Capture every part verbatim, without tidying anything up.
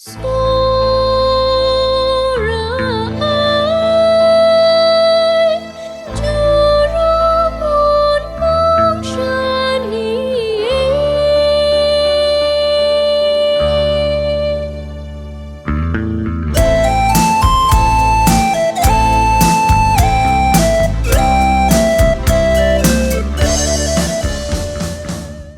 Tsawra ai, Jura mun mung sha ni e.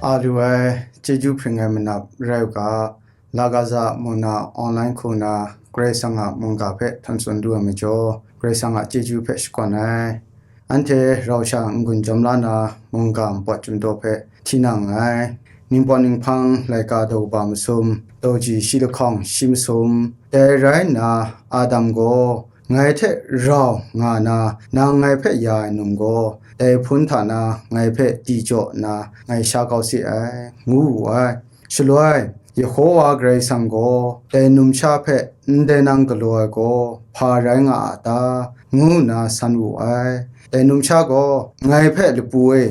A lu ai, chyeju hpring ai manap rai u ga, La Gaza mung na online hku na Karai Kasang a mungga hpe htan tsun du ai majaw, Karai Kasang a chyeju hpe shakawn ai. Anhte rau sha n-gun jawm la na, mungga npawt chyum daw hpe hti na nngai. Ningpawt ninghpang laika daw kaba masum, daw ji shi lahkawng shi masum, dai rai nna, Adam gaw, "Ngai hte rau nga na, nang ngai hpe ya ai num gaw, dai hpun hta na ngai hpe di jaw nna, ngai sha kau se ai," ngu wu ai. Shaloi, Yehowa Karai Kasang gaw dai numsha hpe, "Ndai nang galaw ai gaw, hpa rai nga a ta?" ngu nna san wu ai. Dai numsha gaw, "Ngai hpe lapu e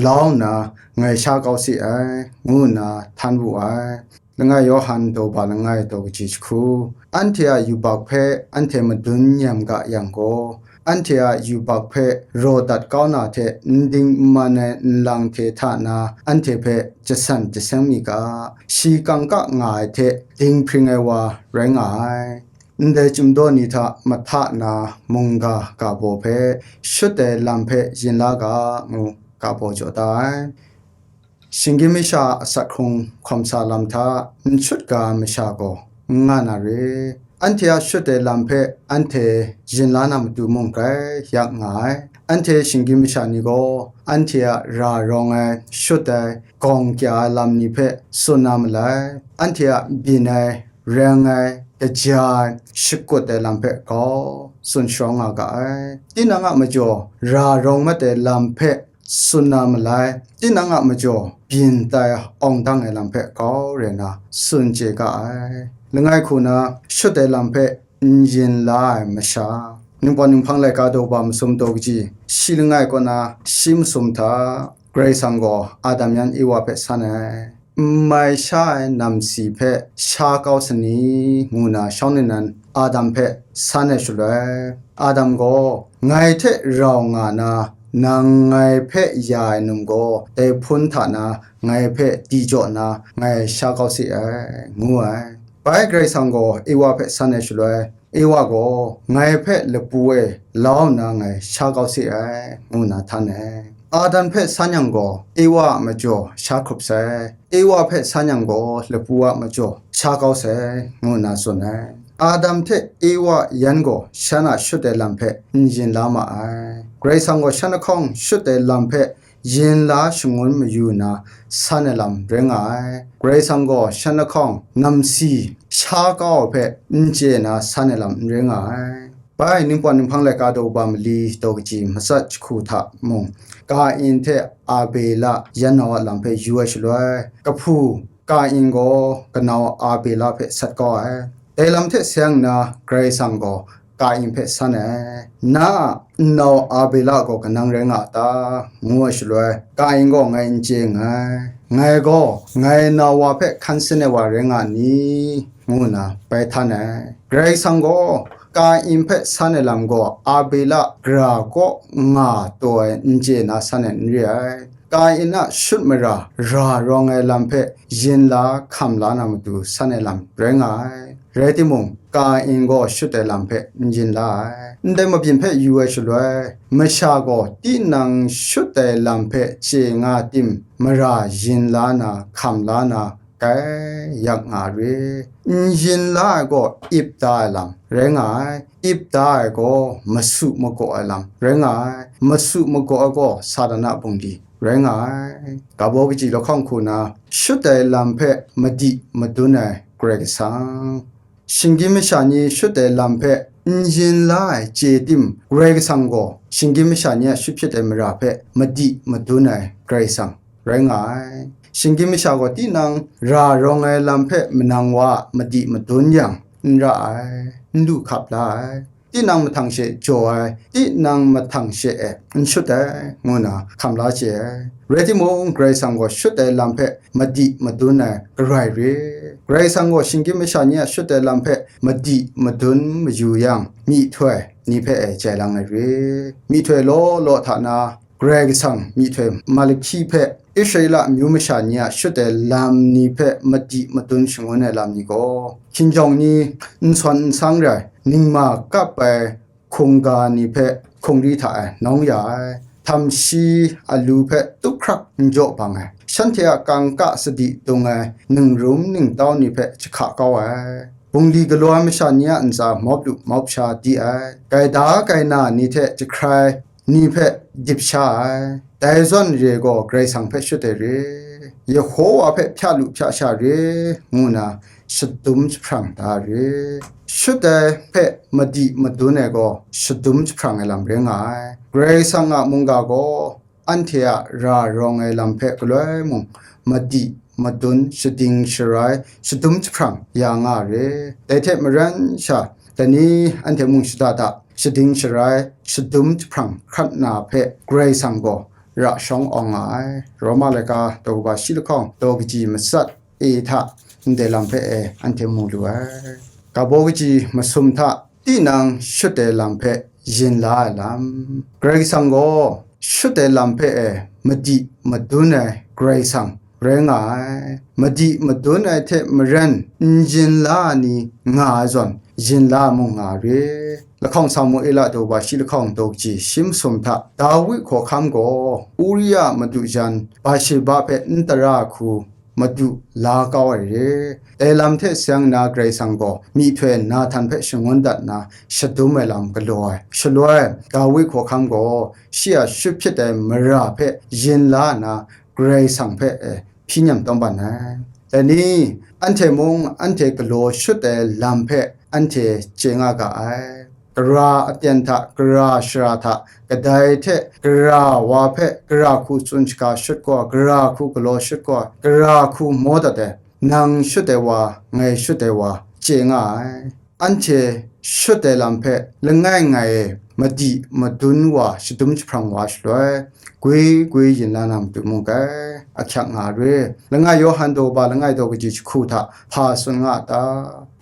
lau nna, ngai sha kau se ai," ngu nna htan wu ai. Langai Yawhan daw ba langai daw kaji jahku. Anhte a yubak hpe anhte madun nyam ga yang gaw, anhte a yubak hpe raw dat kau na hte n ding n man ai nlang hte hta na anhte hpe jasan jaseng mi ga, shi kangka nga ai hte dinghpring ai wa rai nga ai. Ndai chyum daw ni hta mahta na mungga ga baw hpe shut ai lam hpe yin la ga ngu ga baw jaw da ai. Shinggyim masha a asak hkrung hkawm sa lam hta n shut ga ai masha gaw n nga na re. Anhte a shut ai lam hpe anhte yin la na matu mung grai yak nga ai. Anhte shinggyim masha ni gaw anhte a ra rawng ai, shut ai, gawng kya ai lam ni hpe tsun na malai. Anhte a byin ai, reng ai, kaja ai, shakut ai lam hpe grau tsun sharawng nga ga ai. Tinang a majaw ra rawng mat ai lam hpe tsun na malai, tinang a majaw byin tai awng dang ai lam hpe grau rai na tsun chye ga ai. Langai hku na shut ai lam hpe n yin la ai masha, Ningpawt Ninghpang laika daw ba masum daw kaji shi langai kaw na shi masum hta, Karai Kasang gaw Adam yan Ewa hpe san ai, "N mai sha ai namsi hpe sha kau sa ni?" ngu na shawng nnan Adam hpe san ai shaloi, Adam gaw, "Ngai hte rau nga na, nang ngai hpe ya ai num gaw, dai hpun hta na ngai hpe di jaw nna, ngai sha kau se ai," ngu ai. Bai Karai Kasang gaw Ewa hpe san ai shaloi, Ewa gaw, "Ngai hpe lapu e lau nna ngai sha kau se ai," ngu nna htan ai. Adam hpe san yang gaw, Ewa a majaw sha hkrup sai, Ewa hpe san yang gaw, lapu a majaw sha kau sai, ngu nna tsun ai. Adam hte Ewa yan gaw shan a shut ai lam hpe n yin la ma ai. Karai Kasang gaw shan lahkawng shut ai lam hpe yin la shangun mayu na san ai lam rai nga ai. Karai Kasang gaw shan lahkawng namsi sha kau ai hpe n chye na san ai lam n rai nga ai. Bai Ningpawt Ninghpang laika daw ba mali daw kaji matsat jahku hta mung, Kain hte Abela yan nau a lam hpe yu ai shaloi, kahpu Kain gaw kanau Abela hpe sat kau ai. Dai lam hte seng nna Karai Kasang gaw Kain hpe san ai, "Na a nnau Abela gaw kanang rai nga a ta?" ngu ai shaloi, Kain gaw, "Ngai n chye nngai, ngai gaw ngai nau wa hpe hkan sin ai wa rai nga ni?" ngu nna bai htan ai. Karai Kasang gaw Kain hpe san ai lam gaw Abela gara kaw nga taw ai n chye na san ai n re ai. Kain a shut mara ra rawng ai lam hpe yin la hkam la na matu san ai lam rai nga ai. Rai timung, Kain gaw shut ai lam hpe n yin la ai. Ndai mabyin hpe yu ai shaloi, masha gaw tinang shut ai lam hpe chye nga tim, mara yin la na, hkam la na, grai yak nga re. N yin la ai gaw ip da ai lam rai nga ai. Ip da ai gaw masu magaw ai lam rai nga ai. Masu magaw ai gaw Satan a bungli rai nga ai. Ga baw kaji lahkawng hku na shut ai lam hpe madi madun ai Karai Kasang. Shinggyim masha ni shut ai lam hpe n yin la ai chye tim, Karai Kasang gaw shinggyim masha ni a shut hpyit ai mara hpe madi madun ai Karai Kasang rai nga ai. Shinggyim masha gaw tinang ra rawng ai lam hpe manang wa a madi madun yang, n ra ai, n lu hkap la ai. tinang mahtang she jaw ai, tinang mahtang she e n shut ai, ngu nna hkam la chye ai. Rai timung, Karai Kasang gaw shut ai lam hpe madi madun ai garai re. Karai Kasang gaw shinggyim masha ni a shut ai lam hpe madi madun mayu yang, myihtoi ni hpe e jai lang ai re. Myihtoi law law hta na, Karai Kasang myihtoi Malahki hpe Israela amyu masha ni a shut ai lam ni hpe madi madun shangun ai lam ni gaw, hkinjawng ni, nsawn nsang rai, ningma kap ai hkungga ni hpe hkungri hta e nawng ya ai, htam shi alu hpe tup hkrak n jaw bang ai, shanhte a kangka sadi dung ai ningrum ningtau ni hpe jahka kau ai, bungli galaw ai masha ni a ntsa mawp lu mawp sha di ai, gaida gaina ni hte jahkrai ni hpe dip sha ai. Dai zawn re gaw Karai Kasang hpe shut ai re, Yehowa hpe hpya lu hpya sha re, ngu nna shadum jahprang da re. Shut ai hpe madi madun ai gaw shadum jahprang ai lam rai nga ai. Karai Kasang a mungga gaw anhte a ra rawng ai lam hpe galoi mung madi madun, shading sharai, shadum jahprang ya nga re. Dai hte maren sha, dai ni anhte mung shada da, shading sharai, shadum jahprang hkrat na hpe Karai Kasang gaw ra shawng awng nga ai. Roma laika daw kaba shi lahkawng daw kaji matsat e hta ndai lam hpe e anhte mu lu ai. Gabo kaji masum hta tinang shut ai lam hpe yin la ai lam. Karai Kasang gaw shut ai lam hpe e madi madun ai Karai Kasang rai nga ai. Madi madun ai hte maren n yin la ai ni nga ai zawn, yin la ai mung nga re. Lahkawng Samuela daw kaba shi lahkawng daw kaji shi masum hta Dawi hkawhkam gaw Uria a madu jan Bathsheba hpe n tara ai hku madu la kau ai re. Dai lam hte seng na Karai Kasang gaw myihtoi Nahtan hpe shangun dat nna shadum ai lam galaw ai. Shaloi, Dawi hkawhkam gaw shi a shut hpyit ai mara hpe yin la nna Karai Kasang hpe, eh, hpyi nyam tawngban ai. Dai ni, anhte mung anhte galaw shut ai lam hpe anhte chye nga ga ai. Gara aten hta, gara shara hta, kadai hte gara wa hpe gara hku tsun shaga shut gaw, gara hku galaw shut gaw, gara hku maw dat ai, nang shut ai wa, ngai shut ai wa, chye nga ai. Anhte shut ai lam hpe langai ngai e madi madun wa, shadum jahprang wa shaloi, gwi gwi yin la na matu mung kai, ahkyak nga re. Langai Yawhan daw kaba langai daw kaji jahku hta hpa tsun nga a ta,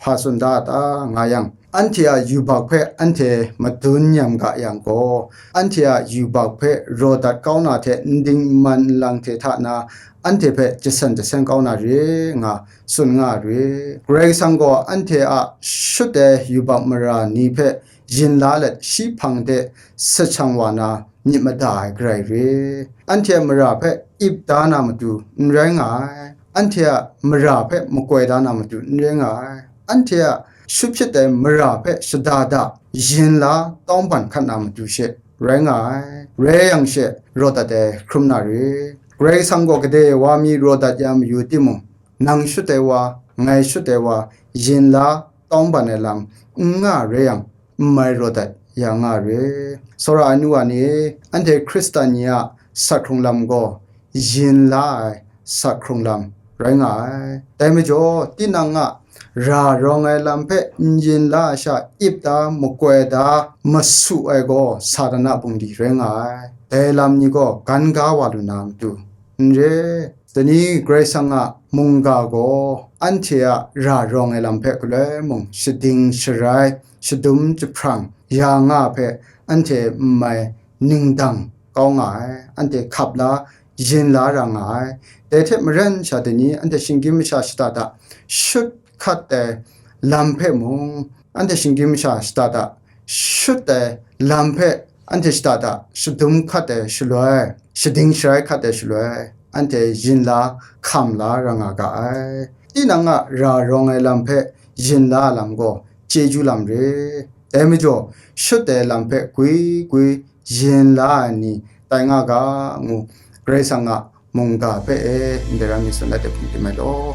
hpa tsun da a ta, nga yang, anhte a yubak hpe anhte madun nyam ga yang gaw, anhte a yubak hpe raw dat kau na hte nding nman nlang hte hta na, anhte hpe jasan jaseng kau na re nga, tsun nga re. Karai Kasang gaw anhte a shut ai yubak mara ni hpe yin la let, shi hpang de sachang wa na myit mada ai garai re. Anhte a mara hpe ip da na matu n rai nga ai. Anhte a mara hpe makoi da na matu n rai nga ai. Anhte a shut hpyit ai mara hpe shada da yin la tawngban hkat na matu she rai nga ai. Rai yang she, raw dat ai hkrum na re. Karai Kasang gaw gade wa mi raw dat ya mayu timung, nang shut ai wa, ngai shut ai wa, yin la tawngban ai lam n nga rai yang, n mai raw dat ya nga re. Tsawra ai nu wa ni, anhte Hkristan ni a sak hkrung lam gaw yin la ai sak hkrung lam rai nga ai. Dai majaw, tinang a ra rawng ai lam hpe n yin la ai sha ip da, makoi da, masu ai gaw Satan a bungli rai nga ai. Dai lam ni gaw gan ga wa lu na matu n re. Dai ni Karai Kasang a mungga gaw anhte a ra rawng ai lam hpe galoi mung shading sharai, shadum jahprang ya nga hpe anhte n mai ningdang kau nga ai, anhte hkap la, yin la ra nga ai. Dai hte maren sha dai ni anhte shinggyim masha shada da shut hkat ai lam hpe mung, anhte shinggyim masha shada da shut ai lam hpe anhte shada da shadum hkat ai shaloi, shading sharai hkat ai shaloi, anhte yin la hkam la ra nga ga ai. Tinang a ra rawng ai lam hpe yin la ai lam gaw chyeju lam re. Dai majaw, shut ai lam hpe gwi gwi yin la ai ni tai nga ga, ngu Karai Kasang a mungga hpe e ndai ram mi tsun ai hte hpung tim ai law.